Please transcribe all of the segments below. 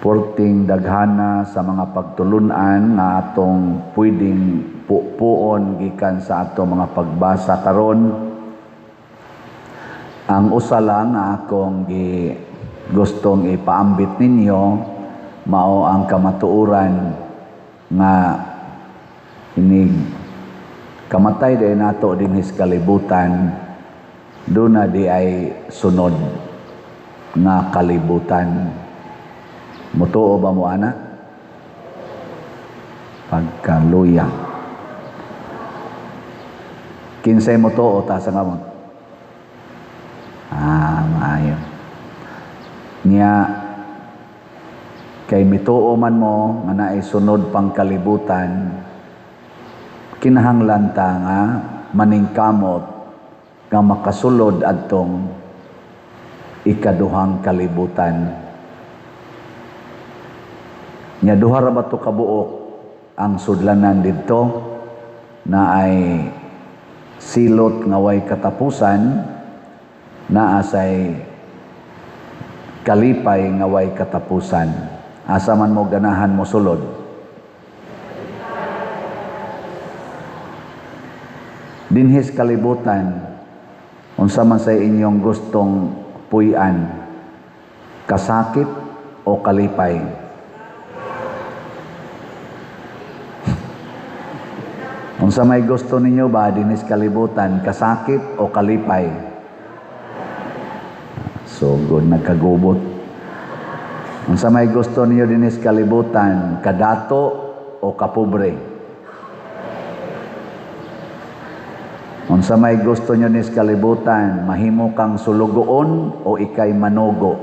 Porting daghana sa mga pagtulunan nga atong pwedeng pupuon gikan sa atong mga pagbasa karon. Ang usa lang nga akong gi gustong ipaambit ninyo mao ang kamatuoran nga inig kamatay day nato dinhi sa kalibutan, duna diay sunod nga kalibutan. Mutuo ba mo ana? Pagkaluya. Kinsay mutuo, taas ang kamot? Ah, maayo. Nya kay mituo man mo nga naay sunod pang kalibutan, kinahanglan ta nga maningkamot nga makasulod adtong ikaduhang kalibutan. Nya duha ra ba to kabuok ang sudlanan didto? Naay silot nga way katapusan, naa say kalipay nga way katapusan. Asa man mo ganahan mo sulod? Dinhis kalibutan, unsa man say inyong gustong puy-an, kasakit o kalipay? Unsa may gusto ninyo ba dinhis kalibutan, kasakit o kalipay? So good, nagkagubot. Unsa may gusto ninyo dinhis kalibutan, kadato o kapobre? Unsa may gusto nyo dinhis kalibutan, mahimo kang sulugoon o ikay manugo?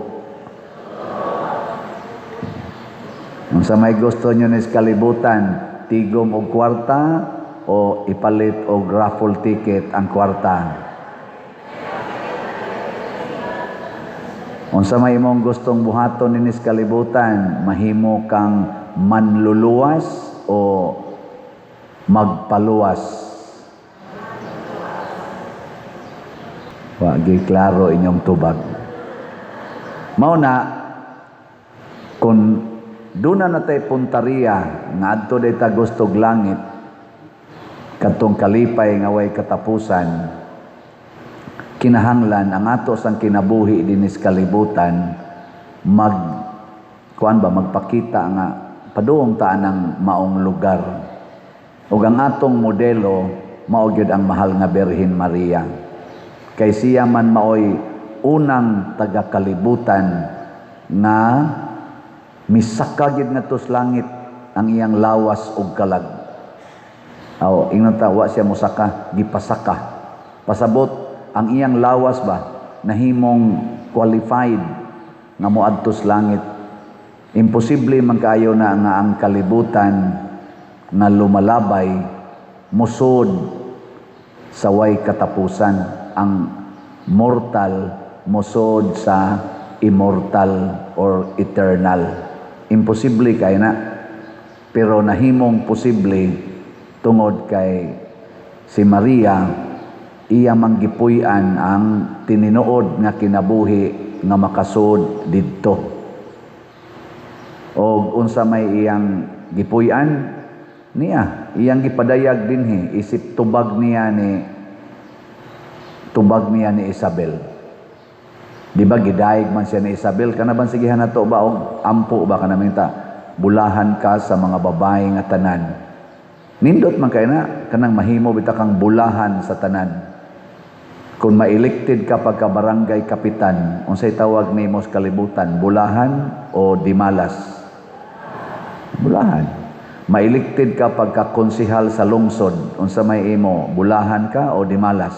Unsa may gusto nyo dinhis kalibutan, tigom og kwarta o ipalit og raffle ticket ang kwarta? Unsa may imong gustong buhaton dinhis kalibutan, mahimo kang manluluwas o magpaluwas? Wa gi klaro inyong tubag. Mao na kung duna na tay puntariya nga adto day ta gustog langit, kadtong kalipay nga way katapusan, kinahanglan ang ato sang kinabuhi dinhis kalibutan mag kuan ba, magpakita nga paduong ta anang maong lugar. Ug ang atong modelo mao gyud ang mahal nga Birhen Maria, kay siya man maoy unang taga-kalibutan nga misaka gyud ngadto sa langit ang iyang lawas ug kalag. Aw, ingnon ta wa siya mosaka, gipasaka. Pasabot ang iyang lawas ba nahimong qualified nga moadto sa langit. Imposible man kaayo na nga ang kalibutan nga lumalabay musod sa way katapusan. Ang mortal musod sa immortal or eternal. Imposible kay na, pero nahimong posible tungod kay si Maria iya manggipuy-an ang tinuod nga kinabuhi nga makasud didto. Og unsa may iyang gipuy-an niya, iyang gipadayag dinhi isip tubag niya ni Isabel. Di ba gidayeg man siya ni Isabel? Kana bang sigihan nato ba og ampo ba kana minta bulahan ka sa mga babae nga tanan. Nindot man kay na kanang mahimo bitaw kang bulahan sa tanan. Kung ma-elected ka pagka barangay kapitan, unsay tawag nimo sa kalibutan, bulahan o dimalas? Bulahan. Ma-elected ka pagka konsehal sa lungsod, unsa may imo, bulahan ka o dimalas?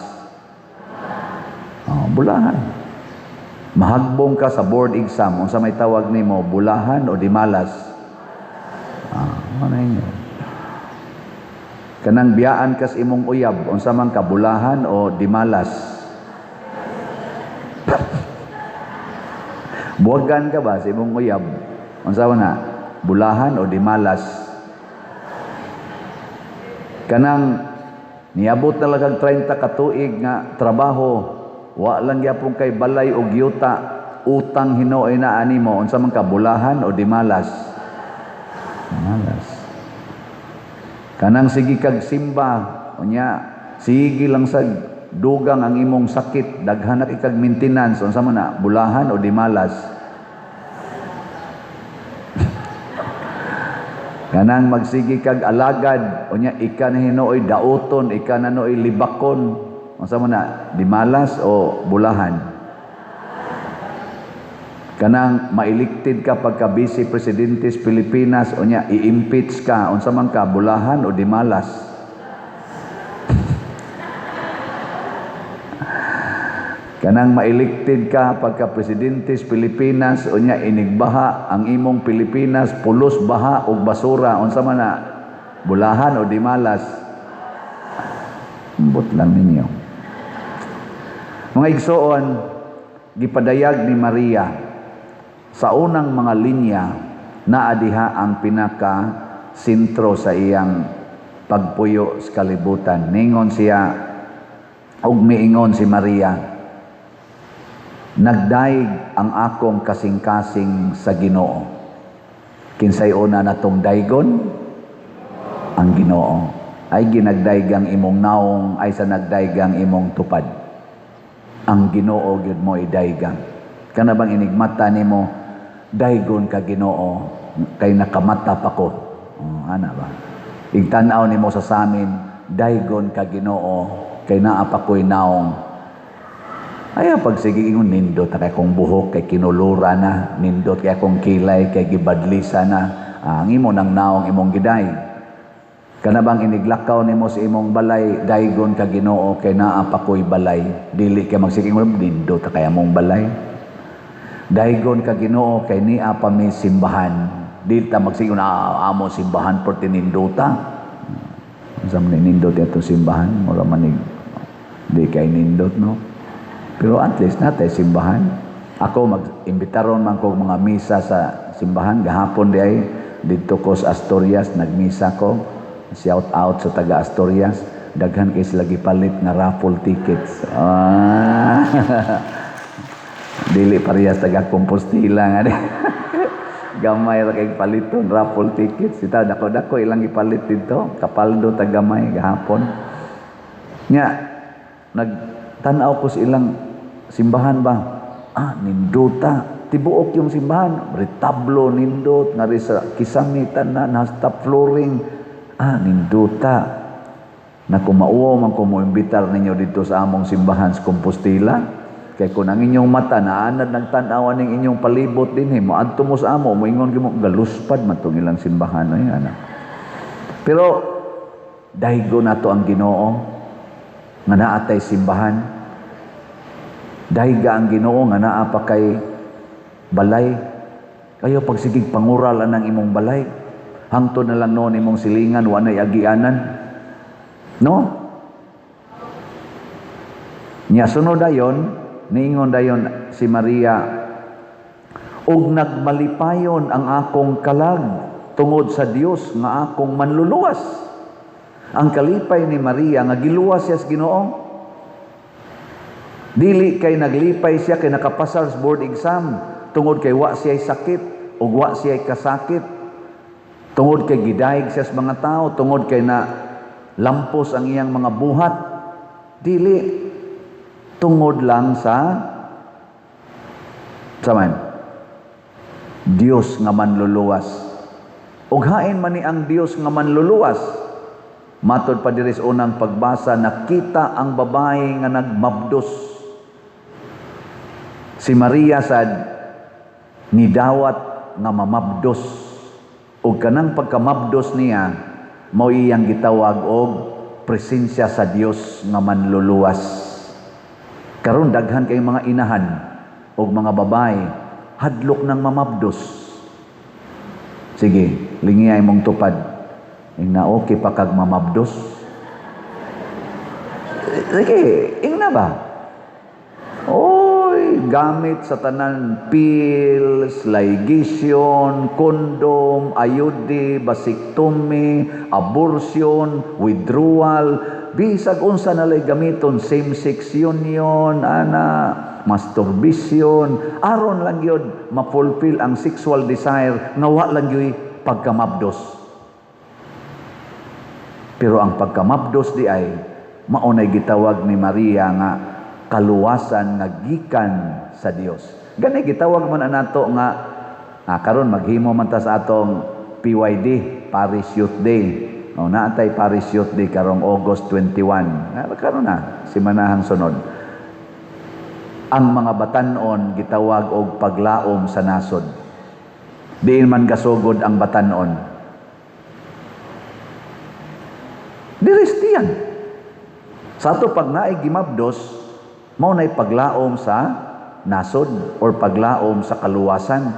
Oh, bulahan. Mahagbong ka sa board exam, unsa may tawag nimo, bulahan o dimalas? Ah, ano inyo? Kanang biyaan kas imong uyab, unsa man ka, bulahan o dimalas? Buwagan ka ba sa imong uyab? Unsa man na? Bulahan o dimalas? Kanang niabot na lang kag 30 ka tuig nga trabaho, wa lang gyapon kay balay og yuta, utang hinuoy na animo, unsa man ka, bulahan o dimalas? Malas. Kanang sige kag simba, unya sige lang sa dugang ang imong sakit, daghan na kag maintenance, unsa man na, bulahan o dimalas? Kanang magsige kag alagad, unya ika na hinuoy dauton, ika na nooy libakon, unsa man na, dimalas o bulahan? Kanang maelected ka pagka vice presidente sa Pilipinas, unya i-impeach ka, unsa man ka, bulahan o dimalas? Kanang maelected ka pagka presidente sa Pilipinas, unya inigbaha ang imong Pilipinas, pulos baha og basura, unsa man na, bulahan o dimalas? Ambot lang ninyo. Mga igsoon, gipadayag ni Maria sa unang mga linya, naa diha ang pinaka sentro sa iyang pagpuyo sa kalibutan. Ningon siya og miingon si Maria, nagdaig ang akong kasing-kasing sa Ginoo. Kinsay una natong daygon? Ang Ginoo. Ay ginagdaygang imong naong, ay sa nagdaygang imong tupad. Ang Ginoo gyud mo idaygang. Kana bang inigmata nimo, daygon ka Ginoo kay nakamata pa ko. Oh, ana ba? Igtan-aw nimo sa samin, daygon ka Ginoo kay naa pa ko'y naong. Ayaw pagsige ingon nindot kay akong buhok kay kinulura na, nindot kay akong kilay kay gibadlisa na. Ah, ang imo nang naong imong giday. Kana bang iniglakaw nimo sa imong balay, daygon ka Ginoo kay naa pa ko'y balay. Dili kay magsige ingon nindot kay among balay. Daygon ka Ginoo kay niya pa mi simbahan. Dili ta magsige na amo simbahan por tinindota. Unsa man nindot atong simbahan, mura man ni di kay nindot, no. Pero at least natay simbahan. Ako mag-imbitaron man ko mga misa sa simbahan gahapon di ay didto ko sa Asturias, nagmisa ko. Shout out sa taga Asturias. Daghan kay sila gipalit nga raffle tickets. Dili parehas taga Compostela nga di. Gamay ra kay paliton raffle tickets. Ita dako-dako ilang gipalit didto, kapaldo ta gamay gahapon. Nya nagtan-aw ko sa ilang simbahan ba? Ah, nindota. Tibuok yung simbahan, retablo nindot ngari sa kisame tanan hasta flooring. Ah, nindota. Na kumauwaw man ko moimbitar ninyo dito sa among simbahan sa Compostela. Kay kung ang inyong mata naanad nagtan-aw ning inyong palibot dinhi, moadto mo sa amo, moingon gyud mo galuspad man tong ilang simbahan ay ana. Pero daygo nato ang Ginoo nga naa tay simbahan. Dayga ang Ginoo nga naa pa kay balay. Kayo pagsigig pangural anang imong balay. Hangtod na lang noon imong silingan, wa nay agianan. No? Nya sunod dayon, niingon dayon si Maria, ug nagmalipayon ang akong kalag tungod sa Dios nga akong manluluwas. Ang kalipay ni Maria nga giluwas siya sa Ginoo. Dili kay naglipay siya kay nakapasar sa board exam tungod kay wa siya sakit ug wa siya kasakit, tungod kay gidayeg siya sa mga tao, tungod kay na lampos ang iyang mga buhat. Dili, tungod lang sa man Dios nga manluluwas. Ug hain man ni ang Dios nga manluluwas. Matod pa diri sa unang pagbasa, nakita ang babae nga nagmabdos. Si Maria sad nidawat nga mamabdos. Ug kanang pagkamabdos niya mao iyang gitawag og presensya sa Dios nga manluluwas. Karon daghan kay mga inahan og mga babae hadlok nang mamabdos. Sige, lingiyay mong tupad. Ingna okay pa kag mamabdos. Sige, ingna ba? Oy, Oy, gamit sa tanan, pills, ligation, condom, IUD, vasectomy, abortion, withdrawal, bisag unsa na lay gamiton, same-sex union, ana, masturbation, aron lang gyud ma-fulfill ang sexual desire nga wa lang gyud pagkamabdos. Pero ang pagkamabdos di ay mao nay gitawag ni Maria nga kaluwasan nga gikan sa Dios. Gani gitawag man nato nga karon maghimo man ta sa atong PYD, Parish Youth Day. O naatay Parish Youth Day karong August 21. Karon na simanahang sunod. Ang mga batan-on gitawag og paglaom sa nasod. Diin man gasugod ang batan-on? Diristiyan. Sa ato pag naay gimabdos, mao nay paglaom sa nasod or paglaom sa kaluwasan.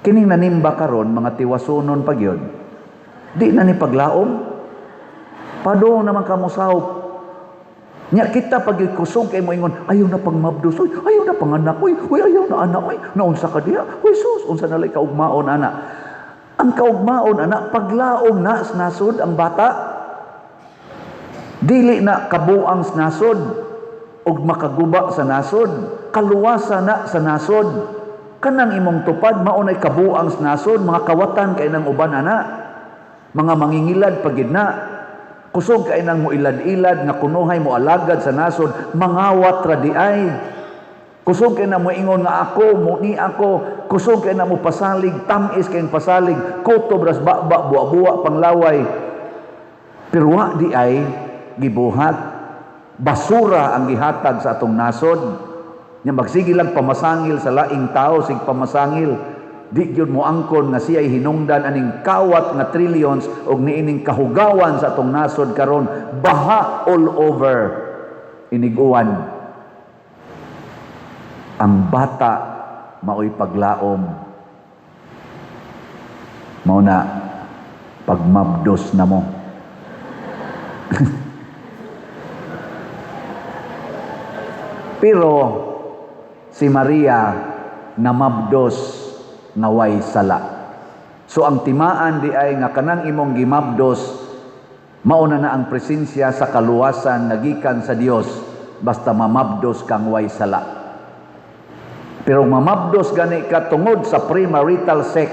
Kining nanimba karon mga tiwasunon pa gyud. Di na ni paglaom. Padung naman kamo sahop. Nya kita pag kusog kay mo ingon, ayaw na pangmabdos, oy, ayaw na panganak, oy, oy, ayaw na anak, oy, naunsa ka diha, oy sus, unsa na lay kaugmaon ana. Ang kaugmaon ana, paglaom na sa nasod ang bata. Dili na kabuang sa nasod og makaguba sa nasod, kaluwasan na sa nasod. Kanang imong tupad mao nay kabuang sa nasod, mga kawatan kay nang uban ana. Mga mangingilad pagid na. Kusog kay nang moilad-ilad nga kunuhay mo alagad sa nasod, mangawat ra di ay. Kusog kay na moingon nga ako, mo ni ako, kusog kay na mo pasalig, tamis kay pasalig, kutob ras baba, buwa-buwa panglaway. Pero wa di ay gibuhat, basura ang gihatag sa atong nasod. Nya magsige lang pamasangil sa laing tao, sig pamasangil. Di gyud mo angkon nga siya'y hinungdan aning kawat nga trillions og niining kahugawan sa atong nasod karon, baha all over iniguan. Ang bata maoy paglaom. Mao na pagmabdos na mo. Pero si Maria namabdos nga way sala. So ang timaan di ay nga kanang imong gimabdos mauna na ang presensya sa kaluwasan nagikan sa Dios basta mamabdos kang way sala. Pero mamabdos gani ka tungod sa premarital sex,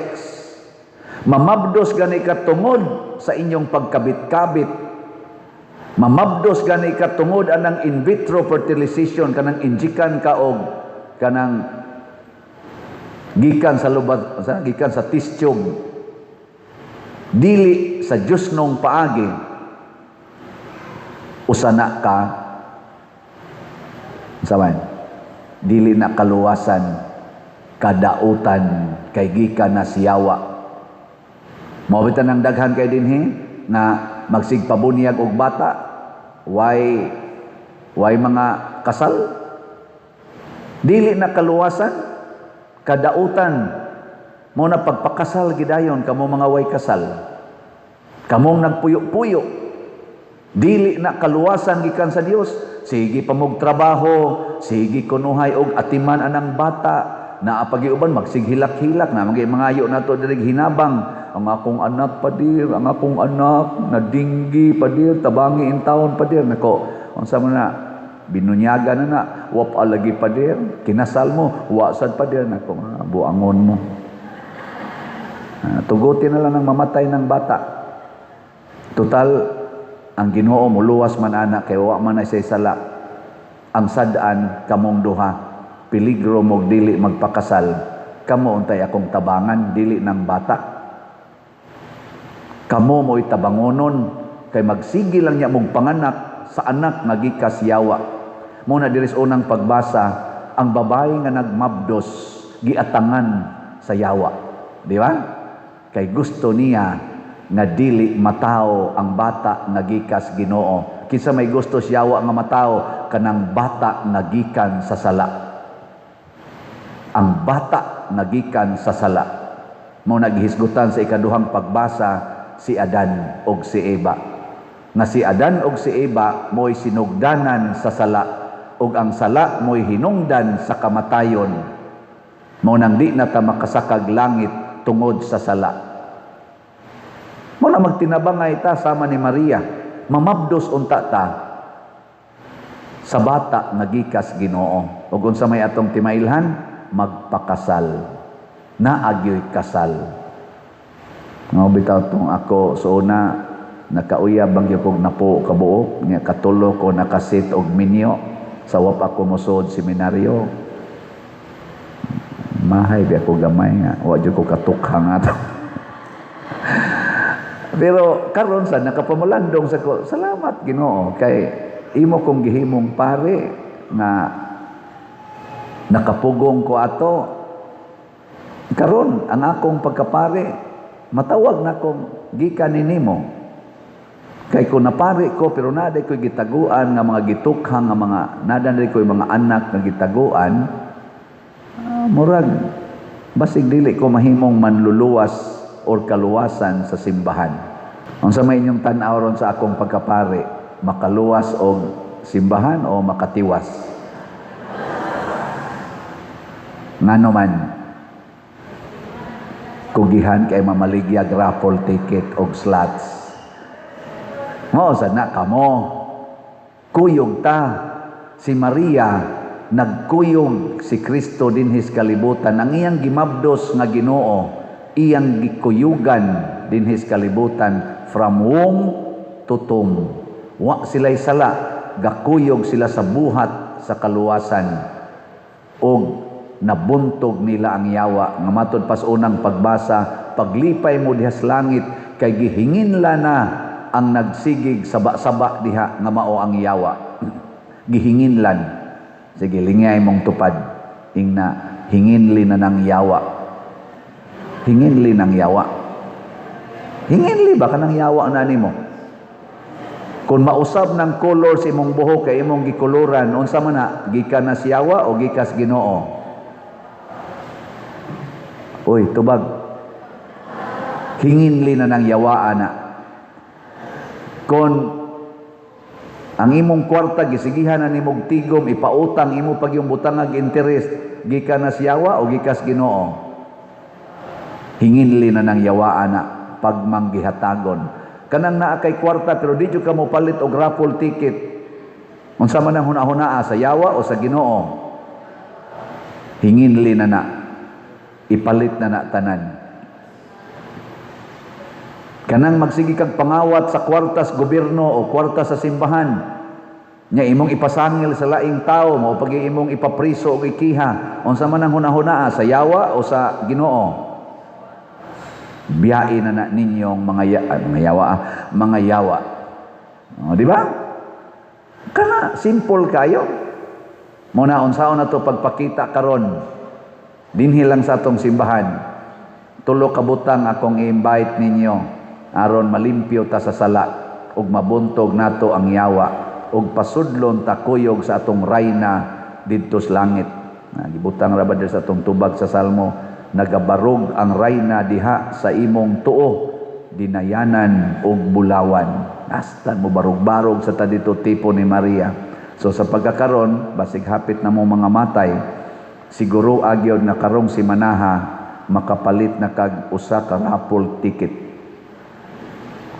mamabdos gani ka tungod sa inyong pagkabit-kabit, mamabdos gani ka tungod anang in vitro fertilization, kanang injikan ka og kanang gikan sa lubad, sa gikan sa test tube, dili sa Dios nong paagi, usa na ka saban dili na kaluwasan, kadautan kay gikan na siyawa. Mao bitan ang daghan kay dinhi na magsigpabunyag og bata, way mga kasal, dili na kaluwasan, kadautan. Mao na pagpakasal gidayon kamo mga way kasal, kamong nagpuyo-puyo, dili na kaluwasan gikan sa Dios. Sige pa mog trabaho, sige kunuhay og atiman anang bata, naa pagiuban magsighilak-hilak na magi mangayo nato diri hinabang ang akong anak padir, ang akong anak nadinggi padir, tabangi in taon padir. Nako, unsa man na binunyagan na na, wa pa lagi padir, kinasal mo, wa sad padir. Nako, buangon mo. Tugutin na lang ang mamatay ng bata. Total, ang Ginoo muluwas man ana kay wa man ay say sala. Ang sad-an kamong duha, peligro mog dili magpakasal. Kamo untay akong tabangan, dili ng bata. Kamo mo'y tabangonon kay magsige lang niya mong panganak sa anak nga gikas yawa. Mo na diri sa unang pagbasa, ang babae nga nagmabdos giatangan sa yawa. Di ba? Kay gusto niya nga dili matawo ang bata nga gikas Ginoo. Kinsa may gusto sa yawa nga matawo? Kanang bata nga gikan sa sala. Ang bata nga gikan sa sala. Mao naghisgutan sa ikaduhang pagbasa si Adan og si Eva. Nga si Adan og si Eva mo'y sinugdanan sa sala Ug ang sala mo'y hinungdan sa kamatayon. Mao nang di na ta makasakag langit tungod sa sala. Mao na magtinabangay ta sama ni Maria, mamabdos unta ta sa bata nga gikas Ginoo. Ug unsa may atong timailhan? Magpakasal. Naa gyoy kasal. Nga bitaw tong ako so una nakauyab bang gyud kog napo ka buok nya, katulo ko nakasit og minyo sa wa pa ako mosud seminaryo. Mahay bi ako gamay nga wa jud ko katukhang ato. Pero karon sa nakapamulandong sa ko, salamat, Ginoo, kay imo kong gihimong pare nga nakapugong ko ato. Karon ang akong pagkapare matawag na kong gikan nimo. Kay kung napari ko pero naa ko'y gitaguan nga mga gitukhang nga mga naa ko'y mga anak nga gitaguan, murag basig dili ko mahimong manluluwas or kaluwasan sa simbahan. Unsa may inyong tan-aw ron sa akong pagkapare? Makaluwas og simbahan o makatiwas? Ngano man? Kugihan kay mamaligyag raffle ticket og slots. Mao sa na kamo. Kuyog ta. Si Maria nagkuyog si Kristo dinhis kalibutan. Ang iyang gimabdos nga Ginoo, iyang gikuyugan dinhis kalibutan from womb to tomb. Wa sila'y sala, gakuyog sila sa buhat sa kaluwasan. Og nabuntog nila ang yawa. Nga matod pas unang pagbasa, paglipay mo diha sa langit kay gihinginla na ang nagsigig saba-saba diha nga mao ang yawa. Gihinginlan. Sige, lingay mong tupad. Ingna, hinginli na ng yawa. Hinginli ng yawa. Hinginli ba ka ng yawa na nimo? Kung mausab ng color sa imong buhok kay imong gikoloran, unsa man na, gikan na siyawa o gikas Ginoo? Uy, tubag. Hinginli na ng yawa ana. Kung ang imong kwarta gisigihan na nimog tigom ipautang imo pag yung butangag interest, gikan na siyawa o gikas Ginoo? Hinginli na ng yawa ana pagmanggihatagon. Kanang naa kay kwarta pero di jud ka mo palit og raffle ticket, unsa man ang hunahunaa, sa yawa o sa Ginoo? Hinginli na na, ipalit na na tanan. Kanang magsige kag pangawat sa kwartas gobyerno o kwarta sa simbahan nya imong ipasangil sa laing tao, mao pag imong ipapriso og ikiha, unsa man ang hunahunaa, sa yawa o sa Ginoo? Biyain na na ninyong mga mga yawa, mga yawa. O, di ba? Kana simple kayo. Mao na unsaon na to pagpakita karon dinhi lang sa atong simbahan. Tulo ka butang akong i-invite ninyo aron malimpyo ta sa sala ug mabuntog nato ang yawa ug pasudlon ta kuyog sa atong rayna didto sa langit. Na, gibutang ra ba sa atong tubag sa Salmo, nagabarog ang rayna diha sa imong tuo, dinayanan og bulawan. Hasta mo barog-barog sa ta dito tipo ni Maria. So sa pagkakaron, basig hapit na mo mga matay, siguro agyod nga karong si Manaha makapalit na kag usa ka raffle ticket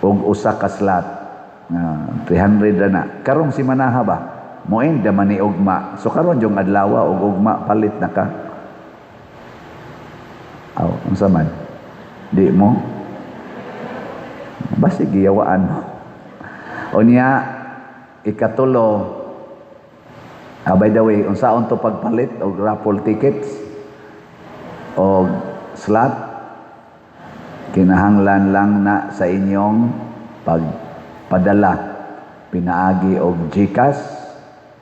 og usa ka slot. 300 na na. Karong si Manaha ba? Moend man ni ugma. So karon yung adlaw og ugma palit na ka. Aw, unsa man? Di mo? Basig giyawaan mo. Unya, ikatulo, by the way, unsaon to pagpalit og raffle tickets og slot, kinahanglan lang na sa inyong pagpadala pinaagi og GCash,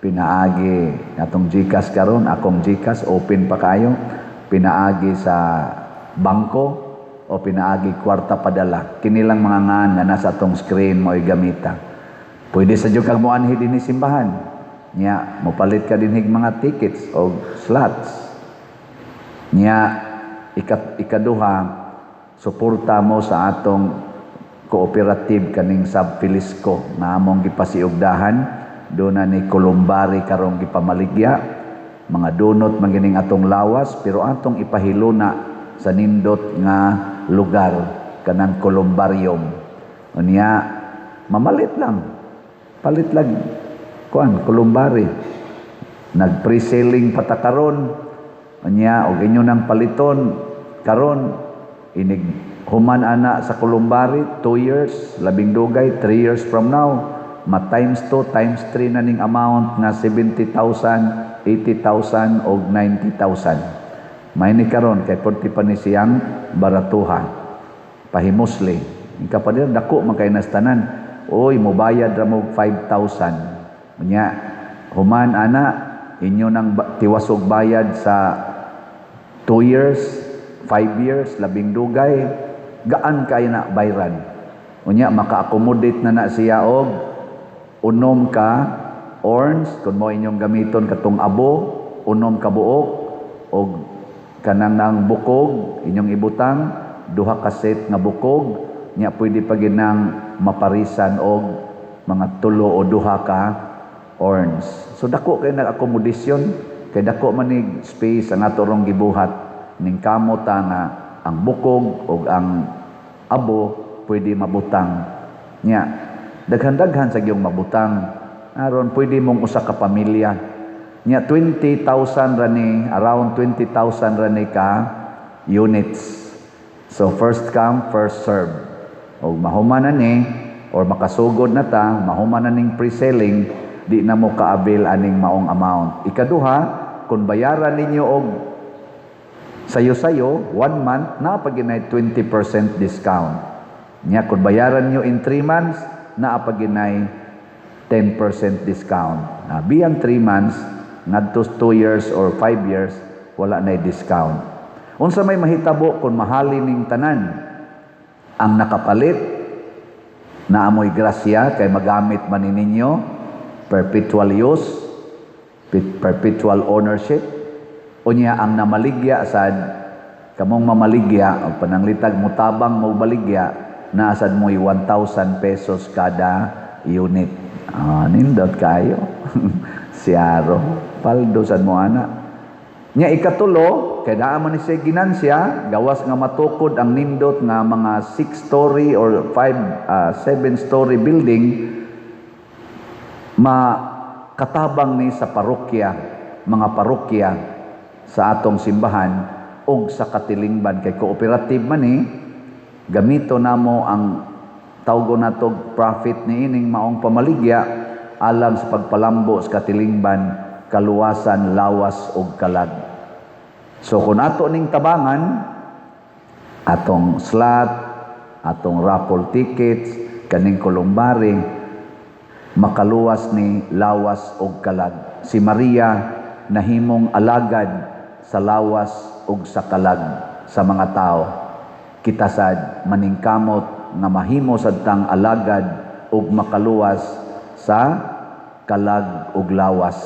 pinaagi atong GCash karon, akong GCash open pa kayo, pinaagi sa bangko o pinaagi kwarta padala. Kinilang mga ngan nga nasa atong screen mo'y gamita. Pwede sa jud kag moanhi dinhi simbahan. Nya mopalit ka dinhig mga tickets o slots. Nya ikaduha, suporta mo sa atong cooperative kaning Sab Filisco na among gipasiugdahan. Doon na ni columbary karong gipamaligya, mga dunot man gining atong lawas, pero atong ipahiluna sa nindot nga lugar, kanang columbarium. Unya mamalit lang, palit lang kuan columbary. Nag pre-selling pa ta karon. Unya og inyo nang paliton karon, inig human ana sa columbary, 2 years labing dugay, 3 years from now, ma times 2, times 3 na ning amount nga 70,000, 80,000 og 90,000. May ni karon kay purti pa ni siyang baratuha, pahimusli. Ika pa din dako man kay nastanan. Oy, mobayad ra mo 5,000. Unya human ana, inyo nang tiwasog bayad sa 2 years, 5 years labing dugay, gaan kay na bayran. Unya maka-accommodate na na siya og 6 ka urns kung mo inyong gamiton katong abo, 6 ka buok, og kanang nang bukog inyong ibutang, duha ka set nga bukog. Nya pwede pa ginang maparisan og mga 3 o 2 ka urns. So dako kay nag-accommodation, kay dako man nig space ang ato rong gibuhat. Ning kamot ta nga ang bukog og ang abo pwede mabutang. Nya daghan-daghan sa giyong mabutang aron pwede mong usa ka pamilya. Nya 20,000 ra ni, around 20,000 ra ni ka units. So first come, first serve. Og mahuman na ni or makasugod na ta, mahuman na ning pre-selling, di na mo ka-avail aning maong amount. Ikaduha, kung bayaran ninyo og sayo-sayo, 1 month, naa pa ginay 20% discount. Nya kung bayaran nyo in 3 months, naa pa ginay 10% discount. Beyond 3 months, ngadto 2 years or 5 years, wala na discount. Unsa may mahitabo kung mahali ning tanan? Ang nakapalit, naamoy grasya kay magamit man ni ninyo, perpetual use, perpetual ownership. Unya ang namaligya sad, kamong mamaligya o pananglitag mutabang mo baligya, naa sad mo'y 1,000 pesos kada unit. Nindot kayo. Siyaro, paldo sad mo ana. Nya ikatulo, kay naa man ni siya ginansya, gawas nga matukod ang nindot nga mga 6 story or 5, 7 story building, makatabang ni sa parokya, mga parokya sa atong simbahan ug sa katilingban, kay cooperative man ni. Gamito namo ang tawgo natog profit ni ining maong pamaligya alang sa pagpalambo sa katilingban, kaluwasan lawas ug kalag. So kung ato ning tabangan, atong slot, atong raffle tickets, kaning columbary, makaluwas ni lawas ug kalag. Si Maria nahimong alagad sa lawas ug sa kalag sa mga tao. Kita sad maningkamot nga mahimo sad tang alagad ug makaluwas sa kalag ug lawas.